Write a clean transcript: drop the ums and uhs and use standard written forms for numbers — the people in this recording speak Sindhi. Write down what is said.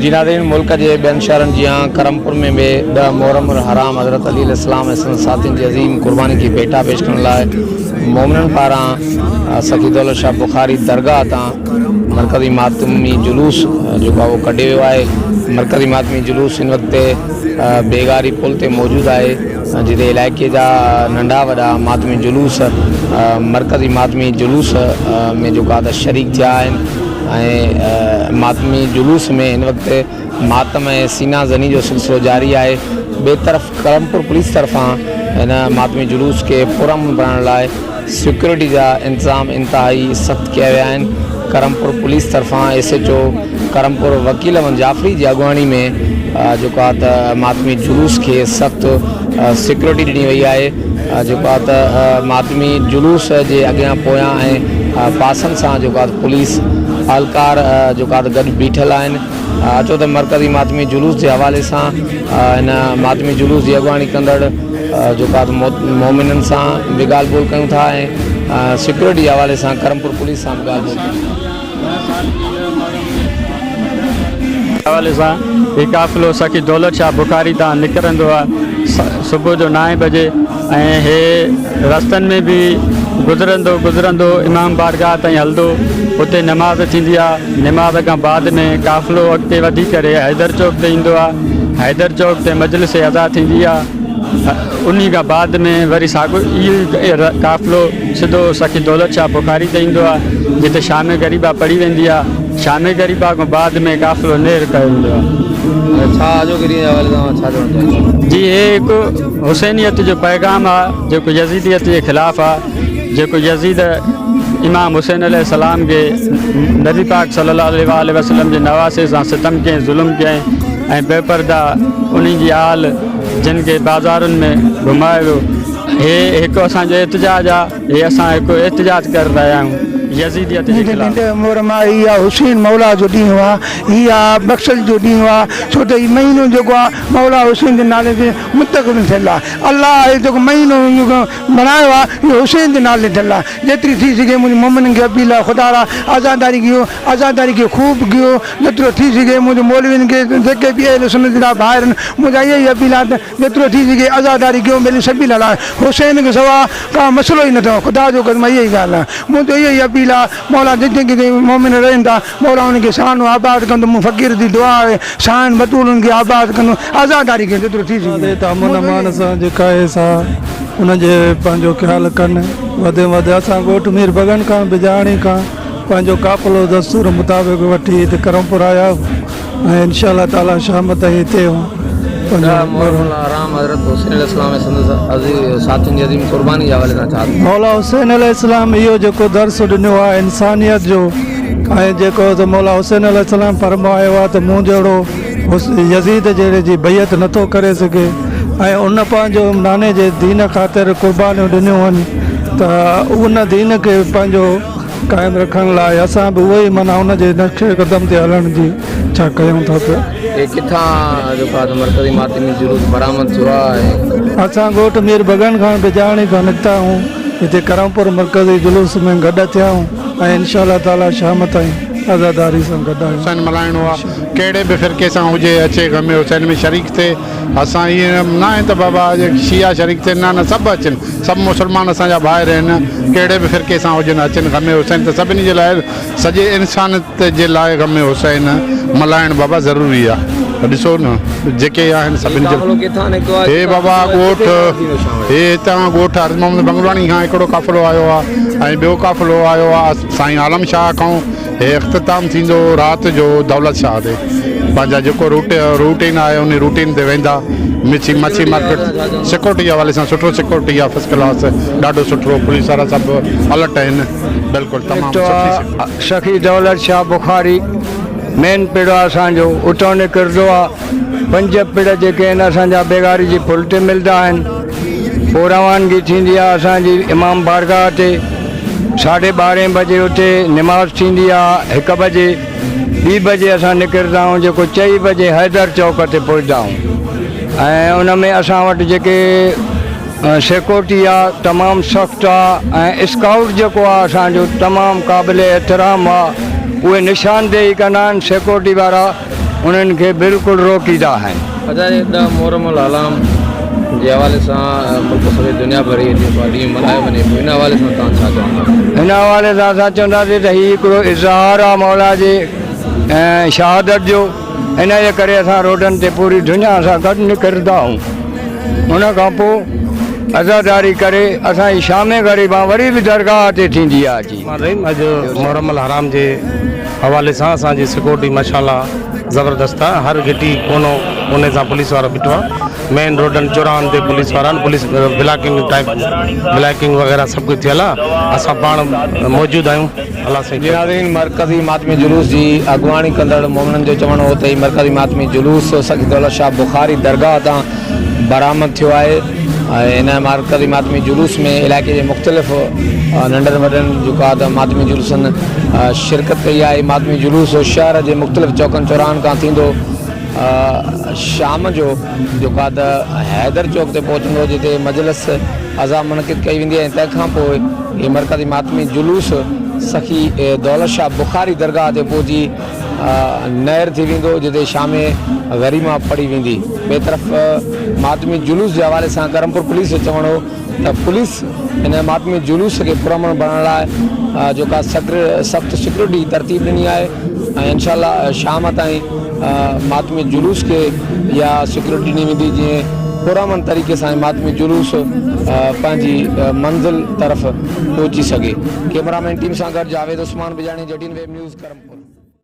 جي ناظرين ملڪ جي ٻين شهرن جيان ڪرمپور ۾ به ڏهه محرم الحرام حضرت علي عليه السلام ۽ سندس ساٿين جي عظيم قرباني کي ڀيٽا پيش ڪرڻ لاء مومنن پاران سخي دولت شاهه بخاري درگاهه تان مرڪزي ماتمي جلوس جيڪو آهي اهو ڪڍيو ويو آهي مرڪزي ماتمي جلوس هن وقت بيگاري پل تي موجود آهي جتي علائقي جا ننڍا وڏا ماتمي جلوس مرڪزي ماتمي جلوس ۾ جيڪو آهي ته شريڪ ٿيا آهن ۽ ماتمي جلوس ۾ هن وقت ماتم ۽ سينا زني جو سلسلو جاري آهي ٻئي طرف ڪرمپور پوليس طرفان هن ماتمي جلوس کي پرامن بڻائڻ لاء سيڪيورٽي جا انتظام انتهائي سخت ڪيا ويا آهن ڪرمپور پوليس طرفان S H O Karampur Wakil Ahmed Jafri جي اڳواڻي ۾ جيڪو آهي ته ماتمي جلوس کي سخت سيڪيورٽي ڏني وئي آهي جيڪو آهي ته ماتمي جلوس جي اڳيان پويان ۽ پاسن سان جيڪو آهي ته پوليس اهلڪار جيڪو آهي ته گڏ بيٺل آهن اچو ته مرڪزي ماتمي جلوس جي حوالي سان هن ماتمي جلوس جي اڳواڻي ڪندڙ جيڪو آهي ته مومنن سان به ڳالهه ٻولهه ڪيون ٿا ۽ سيڪيورٽي جي حوالي سان ڪرمپور پوليس سان به ڳالهه ٻولهه ڪيون ٿا. حوالي سان هي قافلو سخي دولت شاهه بخاري تان نڪرندو آهي صبح جو نائين بجي ۽ هي رستن ۾ به گذرندو گذرندو امام بارگاهه تائين هلندو اتي نماز ٿيندي آهي نماز کان بعد ۾ قافلو اڳتي وڌي ڪري حيدر چوڪ تي ايندو آهي حيدر چوڪ تي مجلس عزا ٿيندي آهي انهي کان بعد ۾ وري ساڳيو اهو ئي قافلو سڌو سخي دولت شاهه بخاري تي ايندو آهي جتي شام غريبا پڙهي ويندي آهي شام غريبا کان بعد ۾ قافلو نير ڪيو ويندو آهي. ڇا اڄوڪي ڏينهن جي حوالي سان اوهان ڇا چوڻ چاهيندا؟ جي هي هڪ حسينيت جو پيغام آهي جيڪو يزيديت جي خلاف آهي جيڪو يزيد امام حسين عليه السلام کي نبي پاڪ صلي الله عليه واٰله وسلم جي نواسي سان ستم ڪيائين ظلم ڪيائين ۽ بي پرده انهي جي آل جن کي بازارن ۾ گهمايو ويو هي هڪ اسان جو احتجاج آ هي اسان هڪ احتجاج ڪري رهيا آهيون يزيديت جي خلاف. محرم آ هي آ حسين مولا جو ڏينهن آ هي آ بخشش جو ڏينهن آ ڇو ته هي مهينو جيڪو آ مولا حسين جي نالي تي منتخب ٿيل آ الله هي جيڪو مهينو بڻايو آ اهو حسين جي نالي ٿيل آ جيتري ٿي سگهي منهنجي مومنن کي اپيل آ خدا را عزاداري ڪيو عزاداري کي خوب ڪيو جيترو ٿي سگهي منهنجي مولوين کي جيڪي به اهل سنت جا ڀائر آهن منهنجا اها ئي اپيل آ ته جيترو ٿي سگهي عزاداري ڪيو ملي سبيل الله حسين کان سوا ڪا مسئلو ئي نه اٿو خدا جو قسم اها ئي ڳالهه آ منهنجو اها ئي اپيل آ مولا جتي ڪٿي مومن رهن ٿا مولا انهن کي شان و آباد ڪندو مون فقير جي دعا آهي سائين بتول انهن کي آباد ڪندو عزاداري ڪيو جيترو ٿي سگهي. ته امن امان سان جيڪا آهي سا ان جي پنهنجو خيال ڪن وڌ ۾ وڌ اسان ڳوٺ مير بگن کان بجاڻي کان پنهنجو قافلو دستور مطابق وٺي هتي ڪرمپور آيا ۽ انشاء الله تعالي شام تائين هتي هون پنهنجو محرم الحرام حضرت حسين عليه السلام ۽ سندس عزيز ساٿين جي عظيم قرباني جي حوالي سان ڇا ٿو؟ مولا حسين عليه السلام اهو جيڪو درس ڏنو آهي انسانيت جو ۽ جيڪو ته مولا حسين عليه السلام فرمايو آهي ته مون جهڙو يزيد جهڙي جي بيعت نٿو ڪري سگهي ۽ ان پنهنجو ناني جي دين خاطر قربانيون ڏنيون هن ته ان دين کي پنهنجو قائم رکڻ لاء اسان به اهو ئي معنيٰ ان جي نقش قدم تي هلڻ جي ڇا ڪيون ٿا پيا. هي ڪٿان جيڪو آهي مرڪزي ماتمي جلوس برآمد ٿيو آهي. اسان ڳوٺ مير بگن خان بجاڻي کان نڪتا آهيون هتي ڪرمپور مرڪزي جلوس ۾ گڏ ٿيا آهيون ۽ انشاء الله تعاليٰ شام تائين عزاداري سان گڏ آهيون. حسين ملهائڻو آ ڪهڙي به فرقي سان هجي اچي غم حسين ۾ شريڪ ٿئي اسان ائين ناهي ته بابا شيعا شريڪ ٿين نه نه سڀ اچن سڀ مسلمان اسان جا ڀائر آهن ڪهڙي به فرقي سان هجن اچن غم حسين ته سڀني جي لاء سڄي انسانيت جي لاء غم حسين ملهائڻ بابا ضروري آ ڏسو نه جيڪي آهن سڀني جي هي بابا ڳوٺ هي هتان ڳوٺ عرض محمد بنگلواڻي کان هڪڙو قافلو آيو آ ۽ ٻيو قافلو آيو آ سائين عالم شاهه کان هي اختتام ٿيندو رات جو دولت شاهه تي پنهنجا جيڪو روٽ روٽين آهي انهي روٽين تي ويندا مڇي مڇي مارڪيٽ سيڪورٽي جي حوالي سان سٺو سيڪورٽي آ فرسٽ ڪلاس ڏاڍو سٺو پوليس وارا سڀ الرٽ آهن بلڪل تمام سٺي سيڪورٽي. سخي دولت شاهه بخاري مين پڙ آ اسان جو اتان نڪرندو آ پنج پڙ جيڪي آهن اسان جا بيگاري جي پل تي ملدا آهن پوء روانگي ٿيندي آ اسان جي امام بارگاهه تي ساڍي ٻارهين بجي اتي نماز ٿيندي آ هڪ بجي ٻي بجي اسان نڪرندا آهيون جيڪو چئي بجي حيدر چوڪ تي پهچندا آهيون ۽ ان ۾ اسان وٽ جيڪي سيڪورٽي آ تمام سخت آ ۽ اسڪائوٽ جيڪو آ اسان جو تمام قابل احترام آ اهي نشاندهي ڪندا آهن سيڪورٽي وارا. انهن کي بلڪل روڪيندا آهن. ادا هي ڏهه محرم الحرام جي حوالي سان ملڪ سميت دنيا ڀر هي جيڪو آهي ڏينهن ملهايو وڃي پيو ان حوالي سان توهان ڇا چوندا؟ هن حوالي سان اسان چونداسين ته هي هڪڙو اظهار آهي مولا جي شهادت جو ان جي ڪري اسان روڊن تي پوري دنيا سان گڏ نڪرندا آهيون ان کان پوء عزاداري ڪري اسان جي شام غريبان وري به درگاهه تي ٿيندي آهي اچي. الرحمٰن الرحيم اڄ محرم الحرام جي حوالي سان اسان جي سيڪورٽي ماشاءالله زبردست آ هر گهٽي ڪونو ڪوني سان پوليس وارو بيٺو آ مين روڊن چوراهن تي پوليس وارا آهن پوليس بلاڪنگ ٽائپ بلاڪنگ وغيره سڀ ڪجهه ٿيل آ اسان پاڻ موجود آهيون الله سائين جي ناظرين مرڪزي ماتمي جلوس جي اڳواڻي ڪندڙ مومنن جو چوڻ هو ته هي مرڪزي ماتمي جلوس سخي دولت شاهه بخاري درگاهه تان برآمد ٿيو آهي ۽ ان مرڪزي ماتمي جلوس ۾ علائقي جي مختلف ننڍن وڏن جيڪو آهي ته ماتمي جلوسن شرڪت ڪئي آهي ماتمي جلوس شهر جي مختلف چوڪن چوراهن کان ٿيندو شام جو جيڪو آهي ته حيدر چوڪ تي پهچندو جتي مجلس عزا منعقد ڪئي ويندي ۽ تنهن کان پوء هي مرڪزي ماتمي جلوس سخي دولت شاهه بخاري درگاهه تي پهچي نهر ٿي ويندو جتي شام غريما پڙهي ويندي. ٻئي طرف ماتمي جلوس جي حوالي سان ڪرمپور پوليس جو چوڻ هو ته پوليس هن ماتمي جلوس کي پرامن بڻائڻ لاء جيڪا سخت سيڪيورٽي ترتيب ڏني آهي ۽ انشاء الله شام تائين ماتمي جلوس کي اها سيڪيورٽي ڏني ويندي جيئن پرامن طريقي سان ماتمي جلوس پنهنجي منزل طرف پهچي سگهي. ڪيمرا مين ٽيم سان گڏ جاويد عثمان بجاڻي جي ٽين ويب نيوز ڪرمپور.